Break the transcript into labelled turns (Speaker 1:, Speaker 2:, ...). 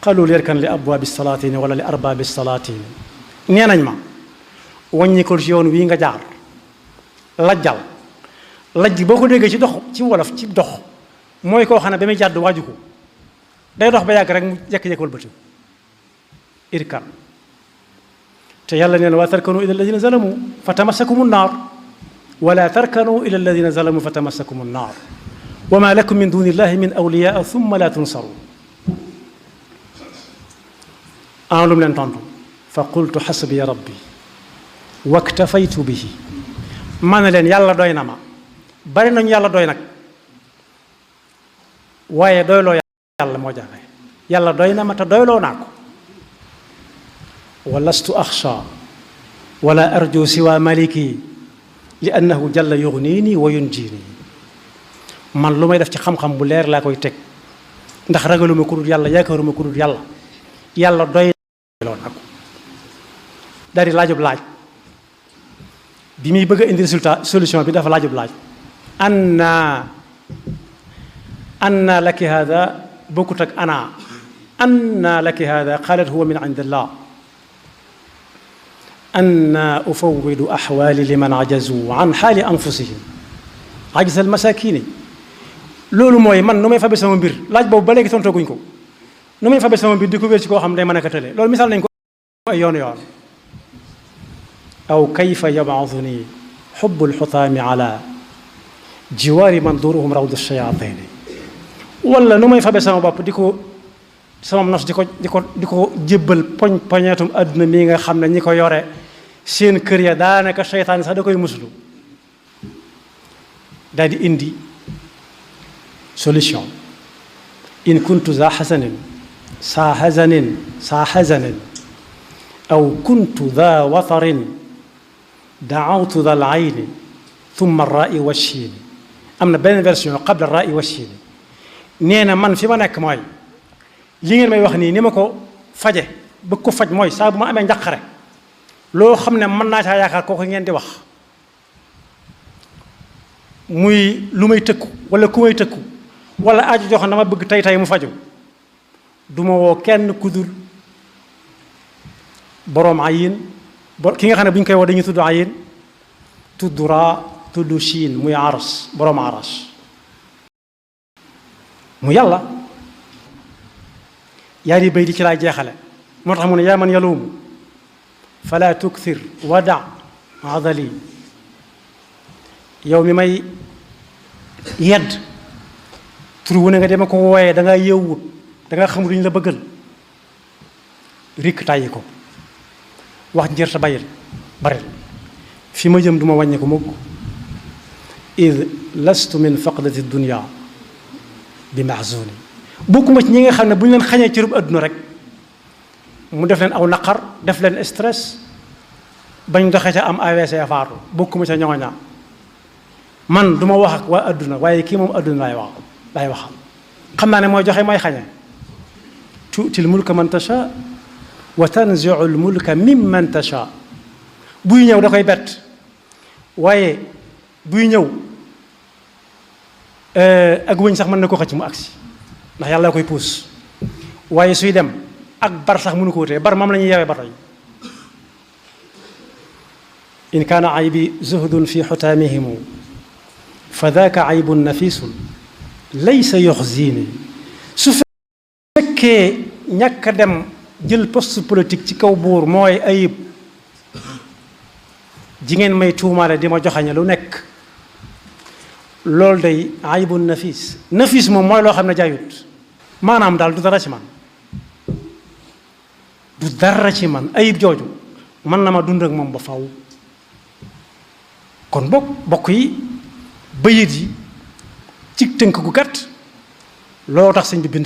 Speaker 1: xalu leerkan li abwaabi salaatin wala li arbaabi salaatin nee nañ ma wàññikul ci yoon wii nga jaar lajjal lajj boo ko déggee ci dox ci wolof ci dox mooy koo xam ne ba muy jàdd waaju ko day dox ba yàgg rek mu jekki-jekki wëlbati irkan te yàlla nee na waa tarkanu ila alladina zalamu fa tamassakumu nnaar wala tarkanu ila alladina zalamu fa tamassakumu nnaar wa ma lakum min duni illahi min awliyaa thumma la tunsaru lu mu leen tontu fa qultu xasbiya rabbi waktafaytu bihi ma ne leen yàlla doy na ma bari nañu yàlla doy nag waaye doyloo yàlla moo jafe yàlla doy na ma te doyloo naa ko wa lastu axsha wala arju siwa maliki li annahu jalla yugnini wa yunjini man lu may def ci xam-xam bu leer laa koy teg ndax ragaluma ku dul yàlla yaakaaruma ku dul yàlla yàlla doy loo naa ko daal di laajub laaj bi muy bëgg a indi résultat solution bi dafa laajub laaj anna laki hada bokkut ak anna laki hada qalat huwa min indillah anna ufawwidu axwaali liman ajazu an xaali anfusihim ajza almasakini loolu mooy man nu may fabe sama mbir laaj boobu ba léegi tontooguñ ko nu may fabe sama mbir di ko wér ci koo xam day mën a tële loolu misaal nañ ko ay yoon aw kayfa yab'athuni xubbu alxutaami ala jiwaari man duruhum rawdu shayaatini wala nu may fabe sama bopp di ko sama nos di ko jébbal poñeetum àdduna mii nga xam ne ñi ko yore seen kër ya daanaka seytaan sax da koy muslu daal di indi solution in kuntu za xasanin saa xasanin aw kuntu za watarin daawtu dal ayni thumma rai wa shiini am na beneen version qabla rai wa shiini nee na man fi ma nekk mooy li ngeen may wax nii ni ma ko faje bëgg ko faj mooy saa bu ma amee njaqare loo xam ne mën naa caa yaakaar kooku ngeen di wax muy lu may tëkku wala ku may tëkku wala aaju joo xam ne dama bëgg tey mu faju du ma woo kenn ku dul boroom ayin ki nga xam ne bu ñu koy woo dañuy tudd ayin tudd raa tudd shiin muy aras boroom aras mu yàlla yaari bay di ci laay jeexale moo tax mu ne yaa man yaluumu fala tukthir wada adali yow mi may yedd tur wu ne nga dema ko wooyee da ngaa yeewut da nga xam lu ñu la bëggal rikk tàyyi ko wax njër ta bayil baril fi ma jëm du ma wàññi ko mukk id lastu min faqdati dunia bi mahzuni bokkuma ci ñi nga xam ne bu ñu leen xañee cërub adduna rek mu def leen aw naqar def leen stress bañ doxee ca am AVC faatu bokkuma ca ñooña man du ma wax ak waa adduna waaye kii moom adduna laay waxal xam naa ne mooy joxe mooy xañe tuutil mulka man tasha wa tanziu l mulka mimman tasha buy ñëw da koy bett waaye buy ñëw ak wëñ sax mën na ko xëcc mu agsi ndax yàlla koy puus waaye suy dem ak bar sax mënu ko wutee bar moom la ñuy yeewee ba tey in kaana aybi zuhdun fi xutaamihimu fa daaka aybun nafisun laysa yuxzini su fekkee ñàkk a dem jël poste politique ci kaw buur mooy ayib ji ngeen may tuumaale di ma joxañe lu nekk loolu day aybun nafis moom mooy loo xam ne jaayut maanaam daal du dara ci man ayib jooju mën na ma dund ak moom ba faw kon bokk yi bayit yi ci tënk gu gàtt looloo tax sëñ bi bind ko